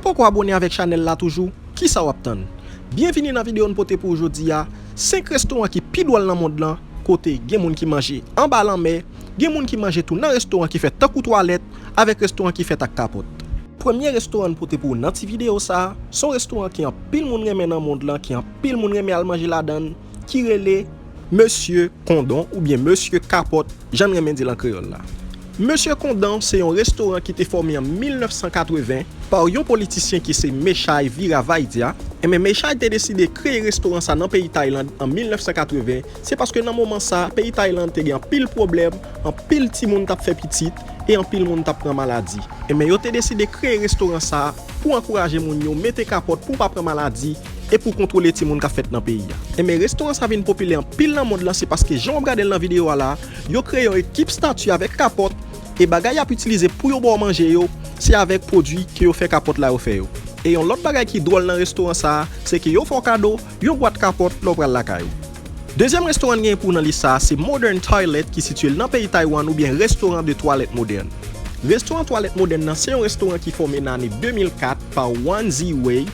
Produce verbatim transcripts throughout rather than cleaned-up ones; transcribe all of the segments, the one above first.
Poko abòne avèk chanèl la toujou? Kisa w ap tann? Byenvini nan videyo n pote pou ou jodi a, senk restoran ki pi dwòl nan mond lan, kote gen moun ki manje anba lanmè, gen moun ki manje tou nan restoran ki fèt tankou twalèt, avèk restoran ki fèt ak kapòt. Premye restoran n pote pou ou nan ti videyo sa a, se yon restoran ki anpil moun renmen nan mond lan, ki anpil moun renmen al manje ladan l, ki rele Mesye Kondon oubyen Mesye Kapòt, jan n renmen di l an kreyòl la. Mesye Kondon se yon restoran ki te fòme an mil nèf san katreven pa yon politisyen ki se Mechai Viravaidya. Enben, Mechai te deside kreye restoran sa nan peyi Tayland an mil nèf san katreven, se paske nan moman sa, peyi Tayland te gen anpil pwoblèm, anpil timoun t ap fè pitit, e anpil moun t ap pran maladi. Enben, yo te deside kreye restoran sa pou ankouraje moun yo mete kapòt pou pa pran maladi e pou kontwole timoun k ap fèt nan peyi a. Enben, restoran sa vin popilè anpil nan mond lan, se paske jan w ap gade l nan videyo a la, yo kreye yon ekip stati avèk kapòt, e bagay y ap itilize pou yo ba w manje yo, se avèk pwodui ke yo fè kapòt la yo fè yo. E yon lòt bagay ki dwòl nan restoran sa a, se ke yo fè w kado yon bwat kapòt lè w pral lakay ou. Dezyèm restoran n genyen pou w nan lis sa a, se Modern Toilet ki sitiye l nan peyi Taiwan oubyen restoran de twalèt modèn. Restoran twalèt modèn nan se yon restoran ki fòme nan ane de mil kat pa Wan Ziwei.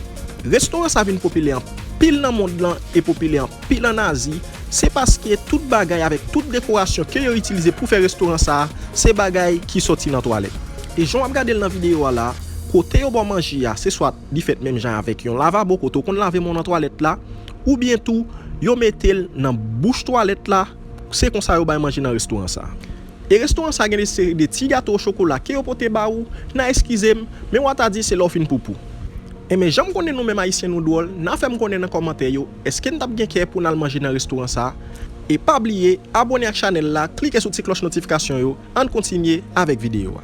Restoran sa vin popilè anpil nan mond lan e popilè anpil ann Azi. Se paske tout bagay avèk tout dekorasyon ke yo itilize pou fè restoran sa a, se bagay ki sòti nan twalèt. E jan w ap gade l nan videyo a la, kote yo ba w manje a, se swa li fèt menm jan avèk yon lavabo kote w konn lave men w nan twalèt la, oubyen tou, yo mete l nan bouch twalèt la, se konsa yo bay manje nan restoran sa a. E restoran sa a gen de seri de ti gato o chokola ke yo pote ba ou, n a eskize m, men w a ta di se lè w fin poupou. Enben, jan m konnen nou menm Ayisyen nou dwòl, n a fè m konnen nan kòmantè yo, èske n t ap gen kè pou n al manje nan restoran sa a? E pa bliye, abòne ak chanèl la, klike sou ti klòch notifikasyon yo, ann kontinye avèk videyo a.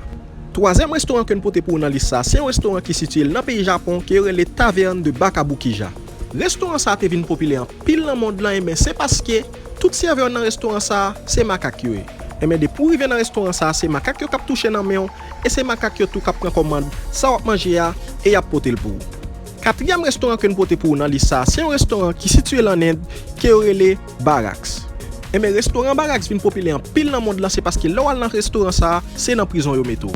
Twazyèm restoran ke n pote pou ou nan lis sa a, se yon restoran ki sitiye l nan peyi Japon, ke yo rele Taverne de Bakabukija. Restoran sa a te vin popilè anpil nan mond lan, enben se paske tout sèvè nan restoran sa a, se makak yo ye. Enben, depi w rive nan restoran sa a, se makak yo k ap touche nan men w, e se makak yo tou k ap pran kòmand sa w ap manje a, e y ap pote l pou ou. Katriyèm restoran ke n pote pou ou nan lis sa a, se yon restoran ki sitiye l ann End, ke yo rele Barracks. Enben, restoran Barracks vin popilè anpil nan mond lan, se paske lè w al nan restoran sa a, se nan prizon yo mete w.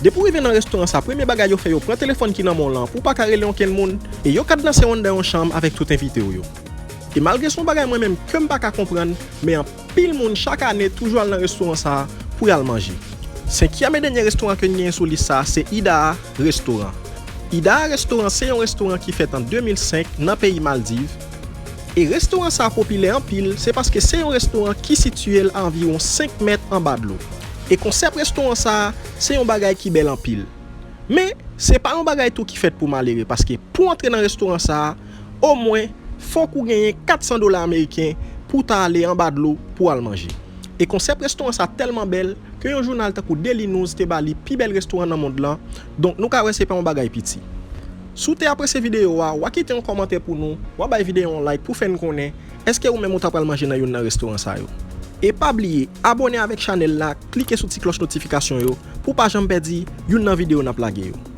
Depi w rive nan restoran sa a, premye bagay yo fè, yo pran telefòn ki nan men w lan pou w pa ka rele okenn moun, e yo kadnase w anndan yon chanm avèk tout envite w yo. E malgre se yon bagay mwen menm ke m pa ka konprann, men anpil moun chak ane toujou al nan restoran sa a pou y al manje. Senkyèm e dènye restoran ke n genyen sou lis sa a, se Idaha Restaurant. Idaha Restaurant se yon restoran ki fèt an de mil senk nan peyi Maldiv. E restoran sa a popilè anpil, se paske se yon restoran ki sitiye l a anviwon senk mèt anba dlo. E konsèp restoran sa a, se yon bagay ki bèl anpil. Men, se pa yon bagay tou ki fèt pou malere, paske pou w antre nan restoran sa a, omwen, fòk ou genyen kat san dola ameriken pou w ta ale anba dlo pou w al manje. E konsèp restoran sa a tèlman bèl ke yon jounal tankou Daily News te ba li pi bèl restoran nan mond lan, donk nou ka wè se pa yon bagay piti. Si w te apresye videyo a, w a kite yon kòmantè pou nou, w a bay videyo a yon like pou fè n konnen èske ou menm ou ta pral manje nan youn nan restoran sa yo. E pa bliye, abòne avèk chanèl la, klike sou ti klòch notifikasyon yo pou w pa janm pèdi youn nan videyo n ap lage yo.